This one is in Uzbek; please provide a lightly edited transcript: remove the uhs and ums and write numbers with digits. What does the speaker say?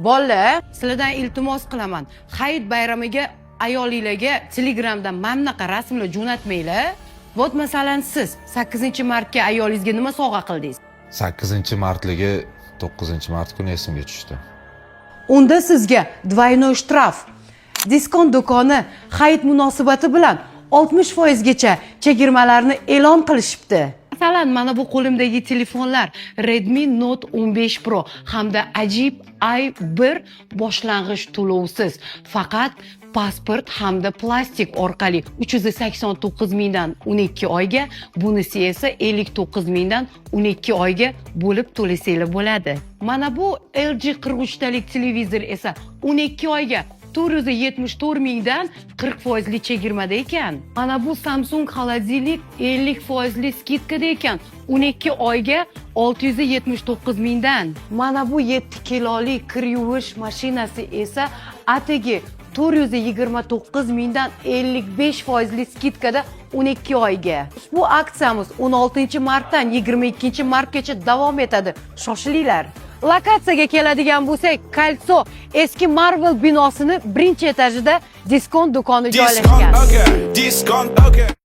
Bolalar, sizlardan iltimos qilaman, hayit bayramiga ayolinglarga Telegramdan mana bunaqa rasmlar jo'natmanglar. Вот, masalan, siz 8 martga ayolingizga nima sovg'a qildingiz? 8 martligi 9 mart kuni esimga tushdi. Unda sizga двойной штраф. Diskont do'koni hayit munosabati bilan 60 foizgacha chegirmalarni e'lon qilishibdi. Masalan, mana bu qo'limdagi telefonlar Redmi Note 15 Pro hamda Ajib i1 boshlang'ich to'lovsiz. Faqat pasport hamda plastik orqali 389 mingdan 12 oyga, bunisi esa 59 mingdan 12 oyga bo'lib to'lasanglar bo'ladi. Mana bu LG 43 talik televizor esa 12 oyga 474 mingdan 40 foizli chegirmada ekan. Mana bu Samsung холодильник 50 foizli скидка da ekan. 12 oyga 679 mingdan. Mana bu 7 kilolik kir yuvish mashinasi esa atigi 429 mingdan 55 foizli скидка da 12 oyga. Ushbu aksiyamiz 16 martdan 22 martgacha davom etadi. Shoshilinglar. Lokatsiyaga keladigan bo'lsak, Кольцо, eski Marvel binosini birinchi etajida Diskont do'koni joylashgan. Diskont, okay. Diskont, okay.